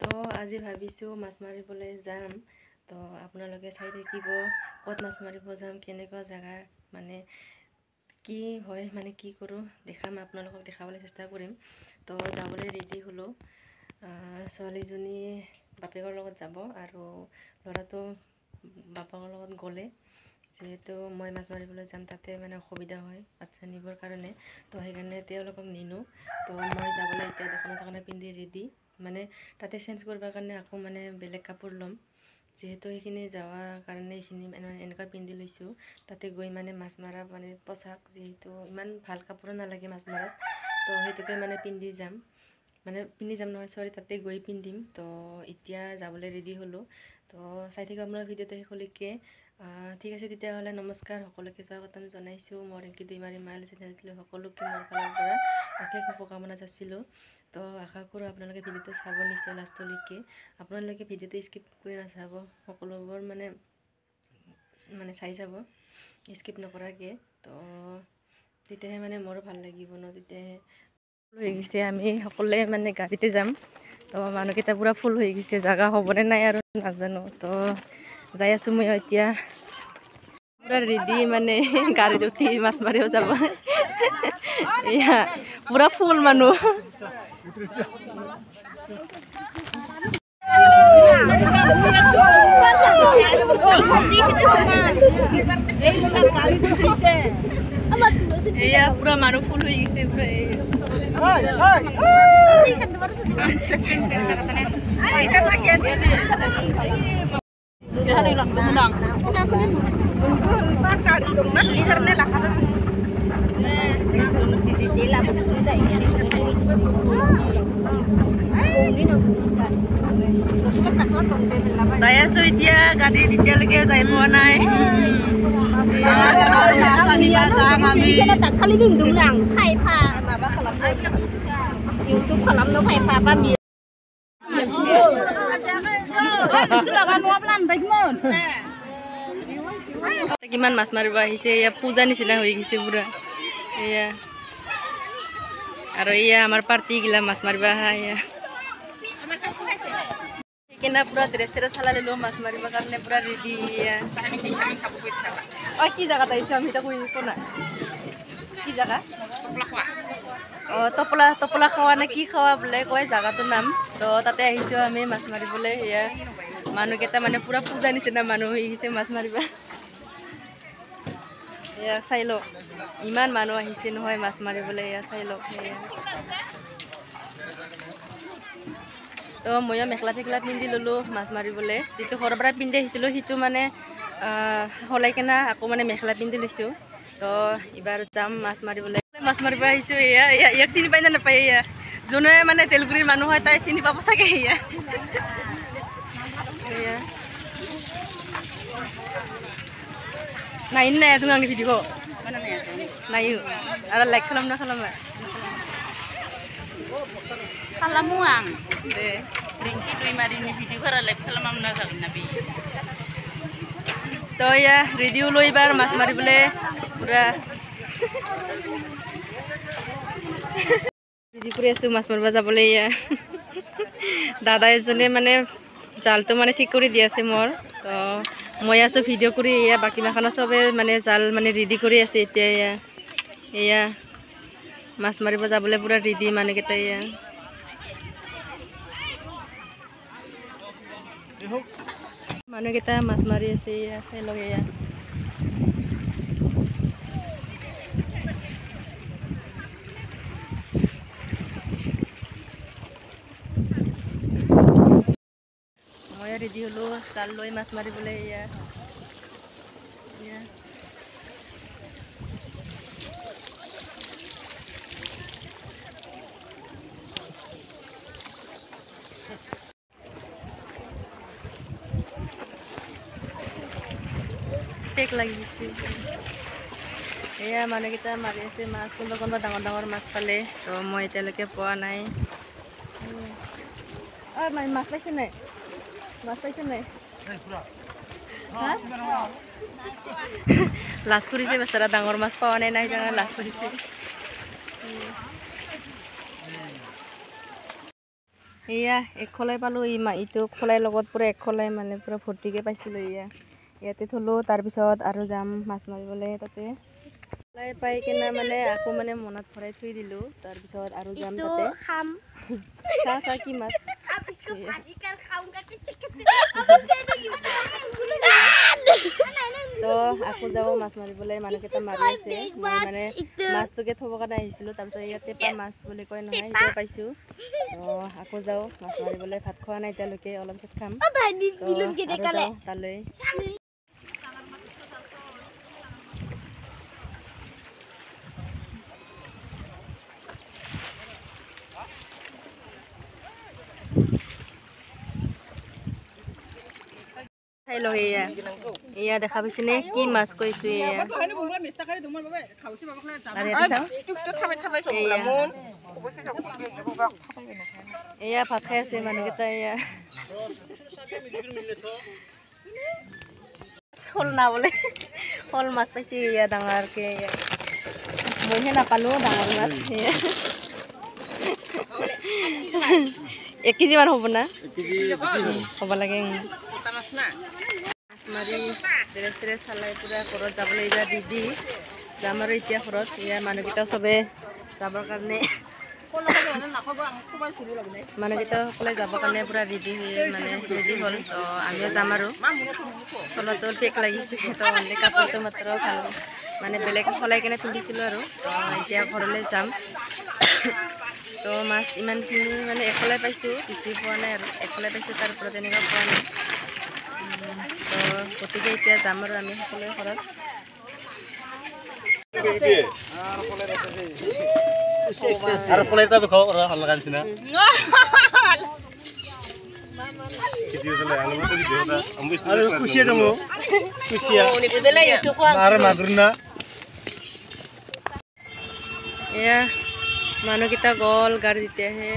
তো আজি ভাবিছোঁ মাছ মাৰিবলৈ যাম। তো আপোনালোকে চাই থাকিব ক'ত মাছ মাৰিব যাম, কেনেকুৱা জেগা, মানে কি হয়, মানে কি কৰোঁ দেখাম, আপোনালোকক দেখাবলৈ চেষ্টা কৰিম। তো যাবলৈ ৰেডি হ'লোঁ। ছোৱালীজনী বাপেকৰ লগত যাব আৰু ল'ৰাটো বাপেকৰ লগত গ'লে, যিহেতু মই মাছ মাৰিবলৈ যাম তাতে মানে অসুবিধা হয় বাচ্ছা নিবৰ কাৰণে, তো সেইকাৰণে তেওঁলোকক নিনো। তো মই যাবলৈ এতিয়া দখনা চখনা পিন্ধি ৰেডি, মানে তাতে চেঞ্জ কৰিবৰ কাৰণে আকৌ মানে বেলেগ কাপোৰ ল'ম, যিহেতু সেইখিনি যোৱাৰ কাৰণে এইখিনি মানে এনেকুৱা পিন্ধি লৈছোঁ। তাতে গৈ মানে মাছ মৰা মানে পোচাক, যিহেতু ইমান ভাল কাপোৰো নালাগে মাছ মৰাত, তো সেইটোকে মানে পিন্ধি যাম, মানে পিন্ধি যাম নহয়, চৰি, তাতে গৈ পিন্ধিম। তো এতিয়া যাবলৈ ৰেডি হ'লোঁ। তো চাই থাকিব আপোনাৰ ভিডিঅ'টো শেষলৈকে। ঠিক আছে তেতিয়াহ'লে, নমস্কাৰ, সকলোকে স্বাগতম জনাইছোঁ মোৰ ৰিংকি দৈমাৰী মাইল চেনেলটোলৈ। সকলোকে মোৰ ফালৰ পৰা অশেষ শুভকামনা যাচিলোঁ। তো আশা কৰোঁ আপোনালোকে ভিডিঅ'টো চাব নিশ্চয় লাষ্টলৈকে। আপোনালোকে ভিডিঅ'টো স্কিপ কৰি নাচাব, সকলোবোৰ মানে মানে চাই যাব স্কিপ নকৰাকৈ। তো তেতিয়াহে মানে মোৰো ভাল লাগিব ন, তেতিয়াহে হৈ গৈছে। আমি সকলোৱে মানে গাড়ীতে যাম। তো মানুহকেইটা পূৰা ফুল হৈ গৈছে, জাগা হ'বনে নাই আৰু নাজানো। তো যাই আছোঁ মই এতিয়া পূৰা ৰেডি, মানে গাড়ীত উঠি মাছ মাৰিব যাব। এয়া পূৰা ফুল মানুহ। এয়া পূৰা মানুহ ফুল হৈ গৈছে পূৰা। যাই আছো এতিয়া গাড়ীত, এতিয়ালৈকে যাই পোৱা নাই। কিমান মাছ মাৰিব আহিছে, এয়া পূজা নিচিনা হৈ গৈছে পুৰা। এয়া আৰু এয়া আমাৰ পাৰ্টি গিলা মাছ মাৰিব আহা। এয়া সেইকাৰণে পুৰা ড্ৰেছ ট্ৰেছ সলাই ল'লো মাছ মাৰিবৰ কাৰণে, পুৰা ৰেডি। এয়া অ কি জেগাত আহিছোঁ আমি তাকো না, কি জেগা? অঁ, টপলা, টপলা খোৱা নে কি খোৱা বোলে কয় জেগাটোৰ নাম। তো তাতে আহিছোঁ আমি মাছ মাৰিবলৈ। এয়া মানুহকেইটা মানে পুৰা পূজা নিচিনা মানুহ হৈ গৈছে মাছ মাৰিব। এয়া চাই লওক, ইমান মানুহ আহিছে নহয় মাছ মাৰিবলৈ। এয়া চাই লওক। এয়া তো ময়ো মেখেলা চেখেলা পিন্ধি ল'লোঁ মাছ মাৰিবলৈ। যিটো ঘৰৰ পৰা পিন্ধি আহিছিলোঁ সেইটো মানে সলাই কেনে আকৌ মানে মেখেলা পিন্ধি লৈছোঁ। তো এইবাৰ যাম মাছ মাৰিবলৈ। মাছ মাৰিব আহিছোঁ। এয়া ইয়াক চিনি পাই নে নাপায়? এয়া যোনে মানে তেলগুৰিৰ মানুহ হয় তাই চিনি পাব চাগে। এয়া এয়া নাইন নাই তুমি आंनि भिडिअखौ नायो आरो लाइक खालामना खालामा? खालामो आं। दे रिंकि दैमारिनि भिडिअफोरा लाइक खालामना जागोन ना बे। তো এয়া ৰেডি হ'লো এইবাৰ মাছ মাৰিবলৈ, পূৰা ৰেডি কৰি আছোঁ মাছ মাৰিব যাবলৈ। এয়া দাদা এজনে মানে জালটো মানে ঠিক কৰি দি আছে মোৰ। তো মই আছোঁ ভিডিঅ' কৰি। এয়া বাকী মাখানা চবে মানে জাল মানে ৰেডি কৰি আছে এতিয়া। এয়া এয়া মাছ মাৰিব যাবলৈ পূৰা ৰেডি মানুহকেইটা। এয়া মানুহকেইটা মাছ মাৰি আছে। এয়া চাই লওক। এয়া মই ৰেডি হ'লোঁ জাল লৈ মাছ মাৰিবলৈ। এয়া এয়া পেক লাগিছে। এয়া মানুহকেইটা মাৰি আছে মাছ, কোনোবা কোনোবা ডাঙৰ ডাঙৰ মাছ পালে। তো মই এতিয়ালৈকে পোৱা নাই। মাছ পাইছে নাই? মাছ পাইছে নাই? লাজ কৰিছে বেচেৰা, ডাঙৰ মাছ পোৱা নাই, নাই সেইকাৰণে লাজ কৰিছে। এয়া এক খলাই পালোঁ, ইটো খলাই লগত পূৰা এক খলাই মানে পূৰা ভৰ্তিকৈ পাইছিলোঁ। এয়া ইয়াতে থলোঁ, তাৰপিছত আৰু যাম মাছ মাৰিবলৈ তাতে। খলাই পাই কিনে মানে আকৌ মানে মনত ভৰাই থৈ দিলোঁ, তাৰপিছত আৰু যাম তাতে। চা চা কি মাছ। তো আকৌ যাব মাছ মাৰিবলৈ, মানুহকেইটা মাৰি আছে। মই মানে মাছটোকে থ'ব কাৰণে আহিছিলোঁ, তাৰপিছত ইয়াতে পৰা মাছ বুলি কয় নহয়, সেইটো পাইছোঁ। তো আকৌ যাওঁ মাছ মাৰিবলৈ। ভাত খোৱা নাই এতিয়ালৈকে, অলপ পিছত খাম। তো আৰু যাওঁ তালৈ। চাই লওক, এয়া এয়া দেখা পাইছেনে কি মাছ কৈছো এয়া। এয়া ভাত খাই আছে মানুহকেইটা। এয়া শ'ল না বোলে, শ'ল মাছ পাইছে এয়া ডাঙৰকে। এয়া মইহে নাপালো ডাঙৰ মাছ। এয়া 1 কেজিমান হ'ব না, হ'ব লাগে। মাছ মাৰি ড্ৰেছ ট্ৰেছ চালাই পূৰা ঘৰত যাবলৈ এইবাৰ ৰেডি। যাম আৰু এতিয়া ঘৰত। এয়া মানুহকেইটা চবে যাবৰ কাৰণে, মানুহকেইটা সকলোৱে যাবৰ কাৰণে পূৰা ৰেডি হৈ মানে ৰেডি হ'ল। তো আমিও যাম আৰু। চলাটো পেক লাগিছে, তো মানে কাপোৰটো মাত্ৰ ভাল মানে বেলেগ সলাই কিনে পিন্ধিছিলোঁ আৰু। তো এতিয়া ঘৰলৈ যাম। তো মাছ ইমানখিনি মানে এখলাই পাইছোঁ, বেছি পোৱা নাই আৰু, এখলাই পাইছোঁ, তাৰ ওপৰত এনেকুৱা পোৱা নাই। তো গতিকে এতিয়া যাম আৰু আমি সকলোৱে ঘৰত। এয়া মানুহকেইটা গ'ল গাড়ী তেতিয়াহে।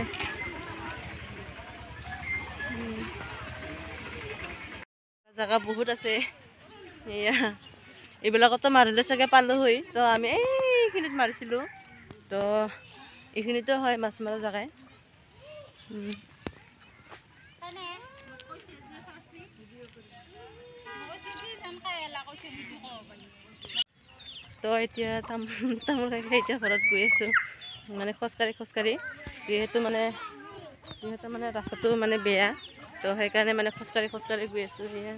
জেগা বহুত আছে এয়া, এইবিলাকতো মাৰিলে চাগে পালোঁ হয়। তো আমি এইখিনিত মাৰিছিলোঁ, তো এইখিনিতো হয় মাছ মৰা জেগাই। তো এতিয়া তামোল তামোল খাই খাই এতিয়া ঘৰত গৈ আছোঁ, মানে খোজকাঢ়ি খোজকাঢ়ি। যিহেতু মানে ৰাস্তাটো মানে বেয়া, তো সেইকাৰণে মানে খোজকাঢ়ি খোজকাঢ়ি গৈ আছোঁ। এয়া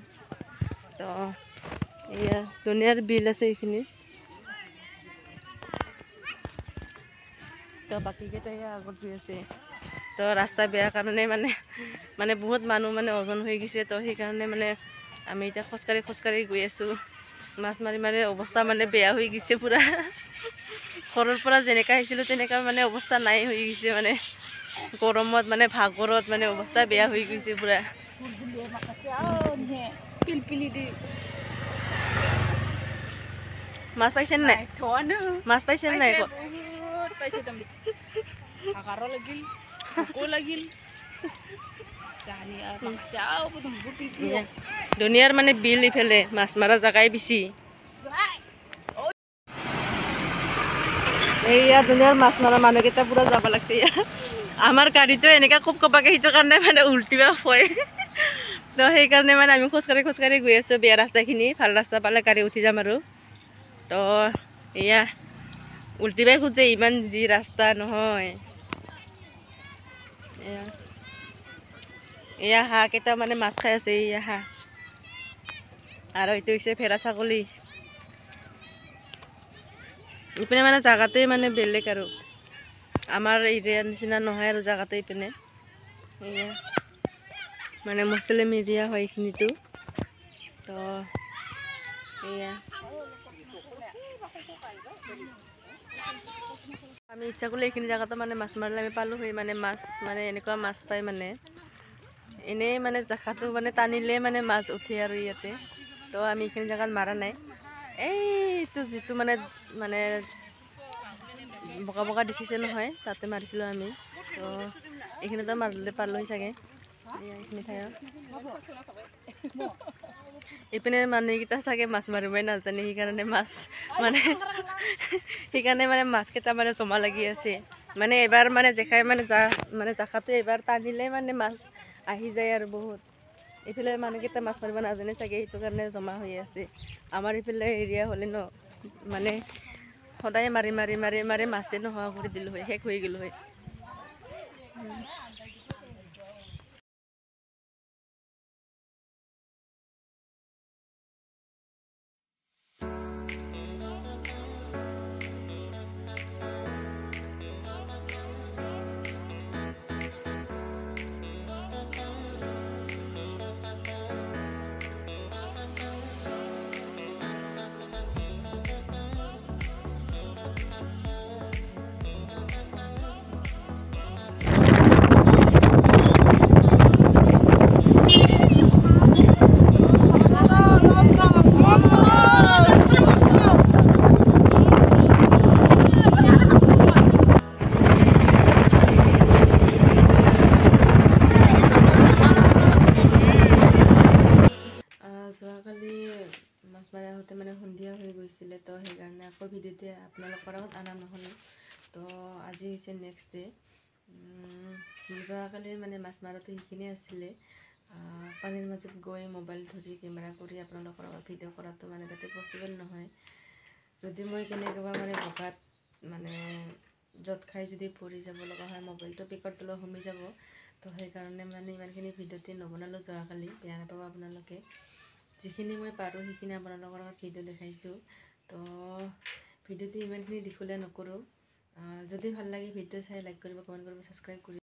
তো এয়া ধুনীয়াৰ বিল আছে এইখিনি। তো বাকীকেইটা এয়া আগত গৈ আছে। তো ৰাস্তা বেয়া কাৰণে মানে মানে বহুত মানুহ মানে ওজন হৈ গৈছে, তো সেইকাৰণে মানে আমি এতিয়া খোজকাঢ়ি খোজকাঢ়ি গৈ আছোঁ। মাছ মাৰি মাৰি অৱস্থা মানে বেয়া হৈ গৈছে পূৰা। ঘৰৰ পৰা যেনেকা আহিছিলোঁ তেনেকুৱা মানে অৱস্থা নাই হৈ গৈছে, মানে গৰমত মানে ভাগৰত মানে অৱস্থা বেয়া হৈ গৈছে পূৰা। মাছ পাইছে নাই? মাছ পাইছে নাই? দুনিয়াৰ মানে বিল ইফালে মাছ মৰা জেগাই বেছি। এইয়া দুনিয়াৰ মাছ মৰা মানুহকেইটা পূৰা যাব লাগছে। আমাৰ গাড়ীটো এনেকৈ খুব কপাকে, সেইটো কাৰণে মানে উল্টিবা হয়। তো সেইকাৰণে মানে আমি খোজকাঢ়ি খোজকাঢ়ি গৈ আছোঁ বেয়া ৰাস্তাখিনি। ভাল ৰাস্তা পালে গাড়ী উঠি যাম আৰু। তো এয়া উল্টিবাই খোজে ইমান যি ৰাস্তা নহয়। এয়া এয়া হাঁহকেইটা মানে মাছ খাই আছে, এয়া হাঁহ। আৰু এইটো হৈছে ভেড়া ছাগলী। ইপিনে মানে জাগাটোৱে মানে বেলেগ আৰু, আমাৰ এৰিয়াৰ নিচিনা নহয় আৰু জাগাটো ইপিনে। এয়া মানে মুছলিম এৰিয়া হয় এইখিনিতো। তো এয়া আমি ইচ্ছা কৰিলে এইখিনি জেগাতো মানে মাছ মাৰিলে আমি পালোঁ হয়, মানে মাছ মানে এনেকুৱা মাছ পায় মানে এনেই মানে জেখাটো মানে টানিলে মানে মাছ উঠে আৰু ইয়াতে। তো আমি এইখিনি জেগাত মাৰা নাই। এইটো যিটো মানে মানে বগা বগা দেখিছে নহয়, তাতে মাৰিছিলোঁ আমি। তো এইখিনিতে মাৰিলে পালোঁ চাগে। এইখিনি ঠাইত ইপিনে মানুহকেইটা চাগে মাছ মাৰিবই নাজানে, সেইকাৰণে মাছ মানে সেইকাৰণে মানে মাছকেইটা মানে জমা লাগি আছে। মানে এবাৰ মানে জেখাই মানে জা মানে জাখাটো এবাৰ টানিলে মানে মাছ আহি যায় আৰু বহুত। এইফালে মানুহকেইটা মাছ মাৰিব নাজানে চাগে, সেইটো কাৰণে জমা হৈ আছে। আমাৰ এইফালে এৰিয়া হ'লে ন মানে সদায় মাৰি মাৰি মাৰি মাৰি মাছে নোহোৱা কৰি দিলোঁ হয়, শেষ হৈ গ'লো হয়। যোৱাকালি মাছ মাৰি আহোঁতে মানে সন্ধিয়া হৈ গৈছিলে, তো সেইকাৰণে আকৌ ভিডিঅ'তে আপোনালোকৰ আগত অনা নহ'ল। তো আজি হৈছে নেক্সট ডে। যোৱাকালি মানে মাছ মৰাটো সেইখিনিয়ে আছিলে। পানীৰ মাজত গৈ মোবাইল ধৰি কেমেৰা কৰি আপোনালোকৰ আগত ভিডিঅ' কৰাটো মানে তাতে পচিবল নহয়। যদি মই কেনেকুৱা মানে বোকাত মানে য'ত খাই যদি পৰি যাব লগা হয়, মোবাইলটো পিকৰ তলত সোমাই যাব। তো সেইকাৰণে মানে ইমানখিনি ভিডিঅ'তে নবনালোঁ যোৱাকালি, বেয়া নাপাব আপোনালোকে। যিখিনি মই পাৰোঁ সেইখিনি আপোনালোকৰ আগত ভিডিঅ' দেখাইছোঁ। তো ভিডিঅ'টো ইমানখিনি দীঘলীয়া নকৰোঁ। যদি ভাল লাগে ভিডিঅ' চাই লাইক কৰিব, কমেণ্ট কৰিব, ছাবস্ক্ৰাইব কৰিব।